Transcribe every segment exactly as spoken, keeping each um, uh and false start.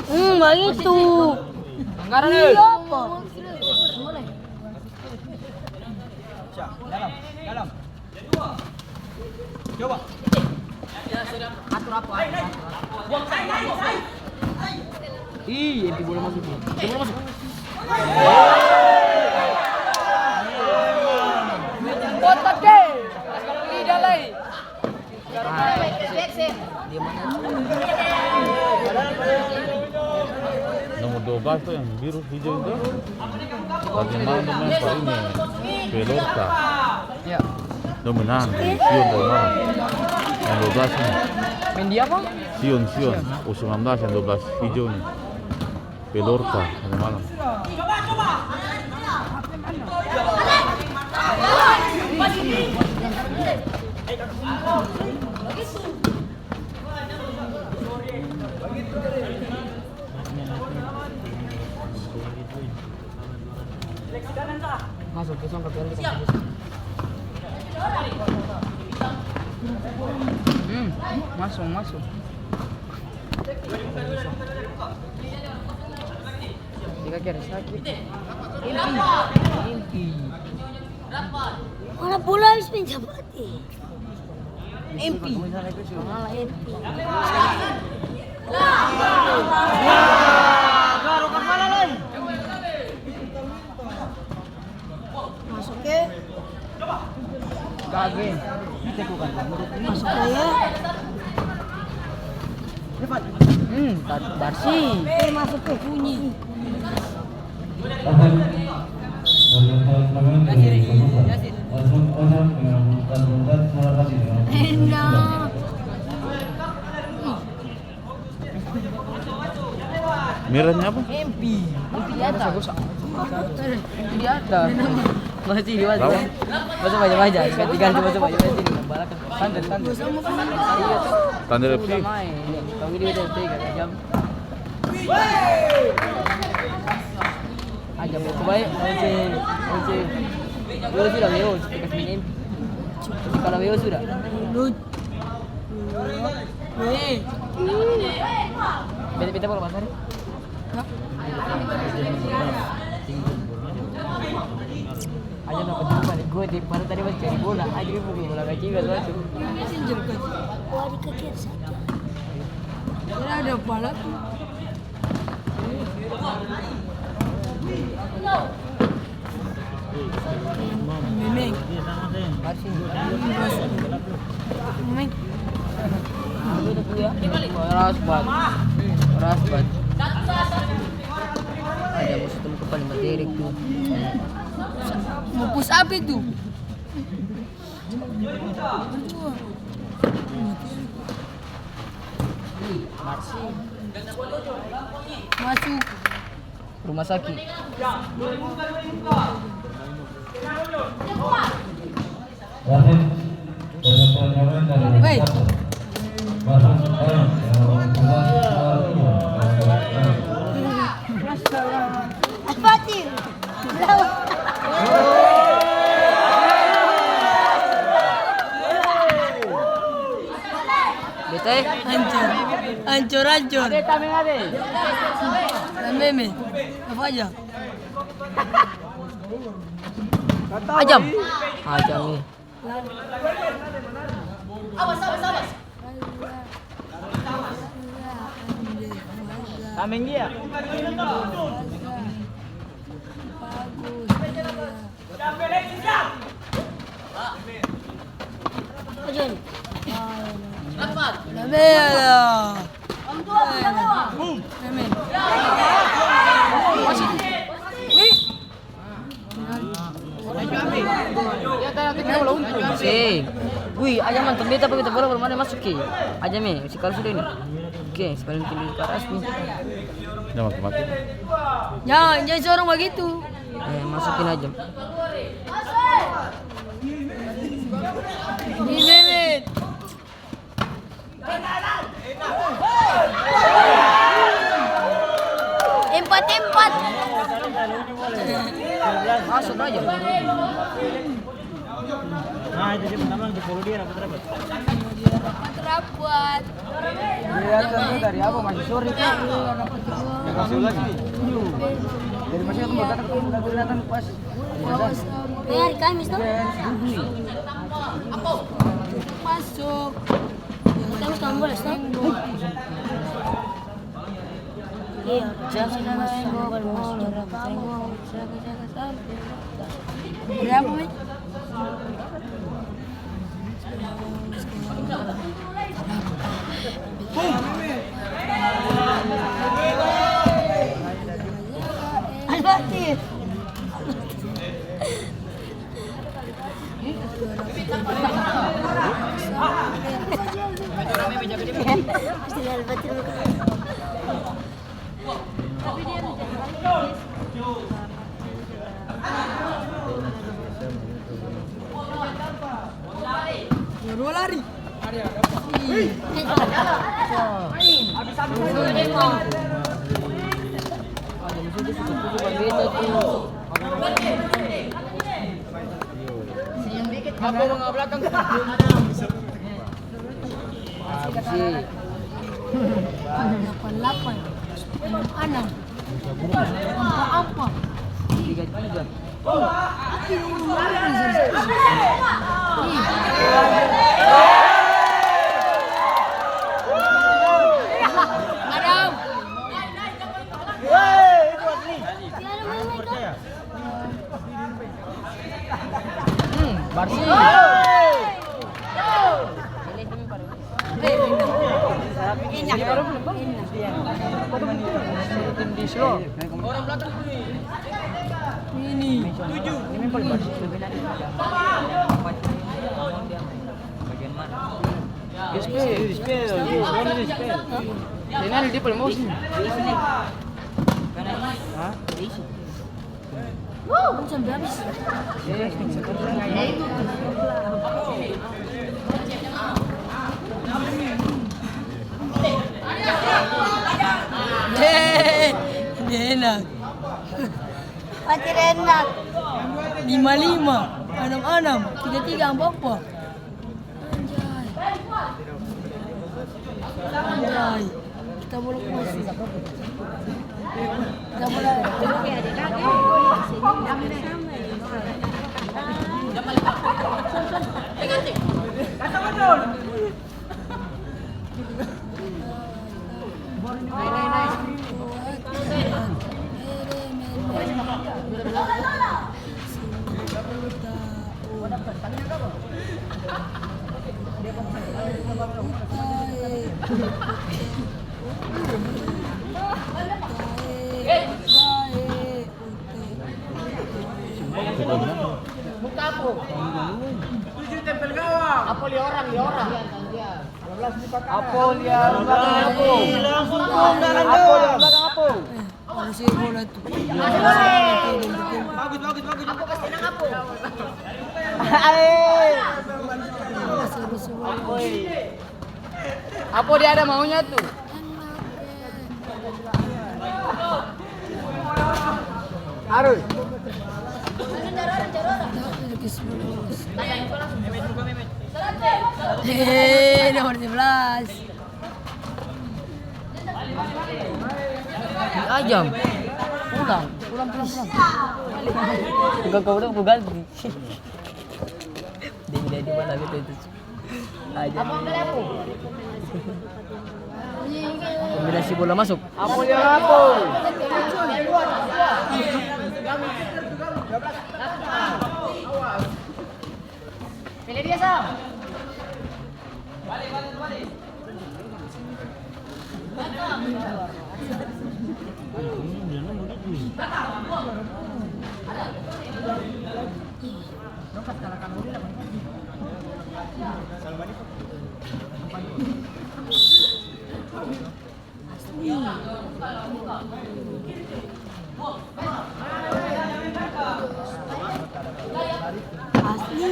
Hmm, bagitu. Iya, apa? Ih, Empi bola masuk, Empi bola masuk. Kotak, eh. Tidak lagi. Nomor dua belas tuh yang biru hijau itu. Tadi malam dong main pa ini, Pelorta. Iya. Dong menang di Sion tadi malam. Yang dua belas ini. Main di apa? Sion, Sion. U sembilan belas yang dua belas hijau nih. Pelorta tadi malam. Masuk, besok angka piala kita. Hmm, masuk, masuk. Di kaki ada sakit. Empi. Empi. Mana bola habis main capati? Empi. Malah Empi. Masuk ke. Kage. Masuk ke ya. Hmm, bar-, barsih. Eh, masuk ke bunyi. Enak. Merahnya apa? Empi. Empi di atas. Empi di atas. Masih di, masih. Lawan? Masuk baja-baja. Ganti-ganti masuk baja-baja sini. Balakang. Thunder, Thunder. Thunder F C. Udah main. Kau ini udah tiga jam. Aja, bae, bae, ose, ose. Weo sudah, weo, ose, kasih main. Ose kalah weo sudah. Lut. Weh. Beta, beta bola basar. Hah? Aja dapat bola balik gua, di mana tadi masih cari bola. Aja dia pukul bola kaki, gak masuk. Wah, di kaki ada satu. Kira ada pala tuh. Memeng. Memeng. Keras banget. Keras banget. Ada musuh temen paling baterek tuh. Mau push up itu. Masuk. Rumah sakit. Weh. Apa tuh? Beta, eh? Hancur. Hancur, hancur. Ade, tameng ade. Meme. Apa aja? Ajam. Ajam nih. Awas, awas, awas. Tameng dia. Se, wih, aja mantap beta, beta bola belum ada masuk ke. Aja me, sekarang sudah ini. Oke, paling tinggi karas nih. Jangan mati-mati. Jangan, jangan sorong bagitu. Eh, masukin aja. Ini Mehmet. Empat Empat. Masuk aja. Nah, itu dia pertama lagi follow dia rapat-rapat. Rapat-rapat. Kelihatan tuh dari apa, masih sore tuh. Masuk lagi. Dari masih aku mau datang, aku mau datang pas. Ya, hari Kamis tuh. Masuk. Kamis kamu boleh stop. Iya, jangan main bola, jangan main bola. Berapa, Mi? Al-Fatih. Dua-dua lari. Apa manga belakang? Delapan delapan, enam enam, empat empat. Tiga tiga. Hmm, barsih. Enak. Enak. Ini. Tujuh. Ini paling barsih. Bagian mana? Spell, spell, spell. Ini ada di paling bawah sini. Hah? Sampai habis. Yeay, dia enak. Patir enak. Lima lima, enam enam, tiga tiga, empat empat. Anjay. Anjay. Kita bola masuk. Kita bola. Tujuh tempel gawang. Apo lia orang, lia orang. Apo lia orang belakang Apo? Apo lia orang belakang Apo? Bagus, bagus, bagus. Apo kas tenang Apo? Ae. Apo dia ada maunya tuh? Harus. Hehehe, nomor sebelas. Ajam. Pulang, pulang, pulang, pulang. Bukan kau udah, gua ganti. Dia, dia di mana gitu itu? Aja. Kombinasi bola masuk. Apo lia Apo? Pele dia, Sam. Asli.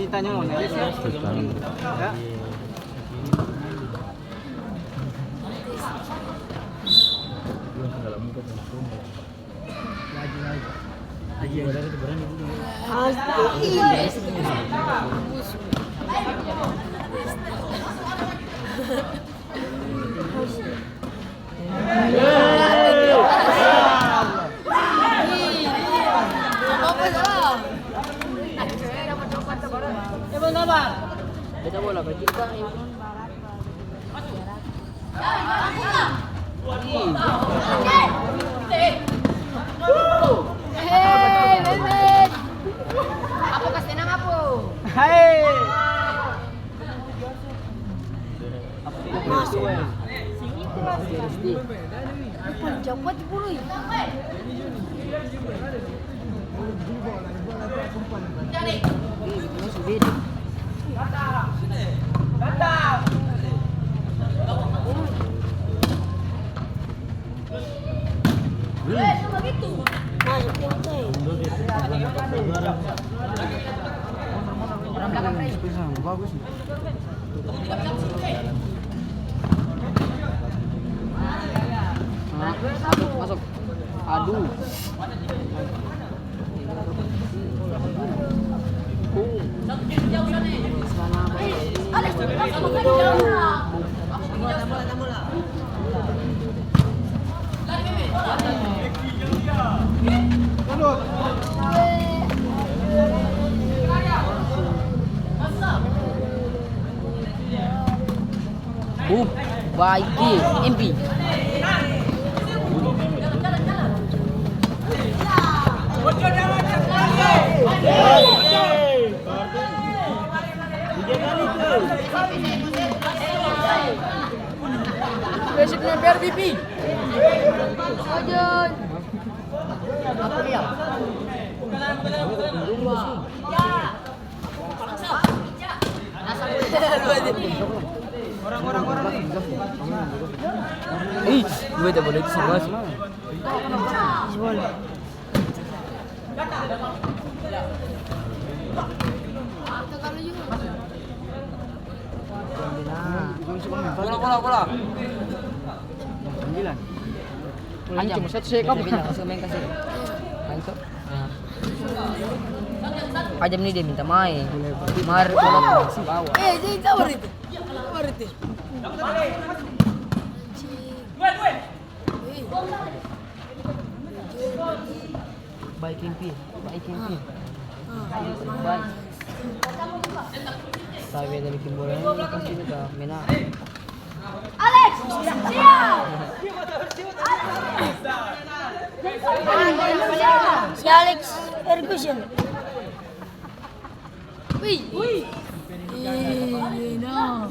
Tanya mau nanya sih. Ya. Beta bola kecil ka, ini. Hei, Mehmet. Apo kas tenang, Apo? Hai. Masuk. Ini paling jago banget, Bro. Bagus. Masuk, masuk. Aduh. Uh, baik, M P. Besok main P R B P. Ojon. Apa dia? Ih, gue tak boleh itu semua. Bola, bola, bola. Anjing, cuma satu sekon. Kasih, kasih, main, kasih. Main, sok. Ajam ni dia minta main. Mar, bola ke bawah. Eh, jadi sabar itu. Sabar itu. Anjing. Baik, Kimpi. Baik, Kimpi. Baik. Tapi dari Kimbola ini pasti kita menang. Alex, siap. Si Alex Ferguson. Wih. Wih. Ih, no.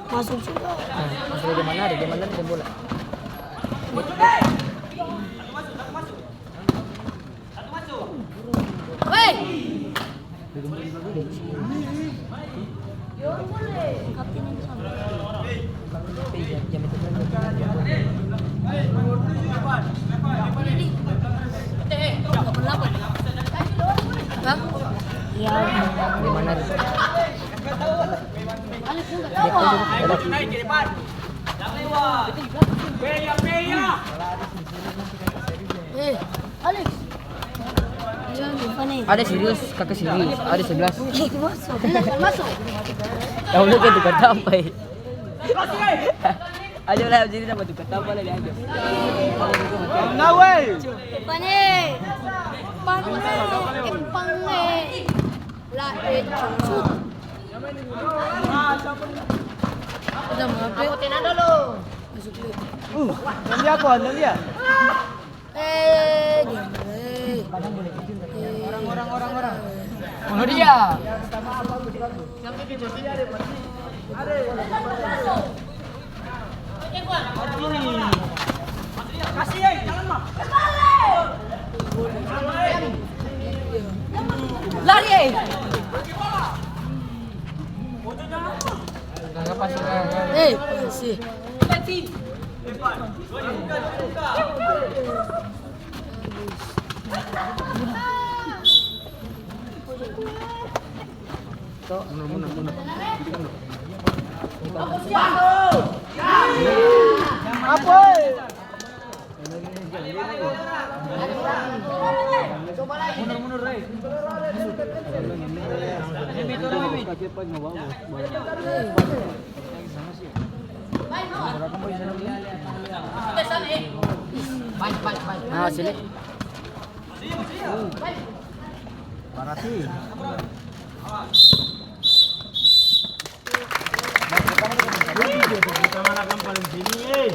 Masuk juga. Nah, masuk dia mana? Dia mana? Dia bola. Weh. Hah? Iya. Di mana? Eh, Alex. Iya, lupa nih. Ada serius, kakak serius. Ada sebelas. Masuk. Masuk. Tahu lu kan tukar tampai. Aja lah, jadi nama tukar tampai lagi aja. Nah, weh. Lupa nih. Pang nih. Pang nih. Lah, eh, cusut. Udah, maaf ya. Aku tenang dulu. Masuk dulu. Uh, dan dia apa? Dan dia? Eh, diam, eh. Orang, orang, orang, orang. Bunuh dia. Lari, eh. Eh, pasti. Mundur, mundur, mundur. Nah, sini. Barati.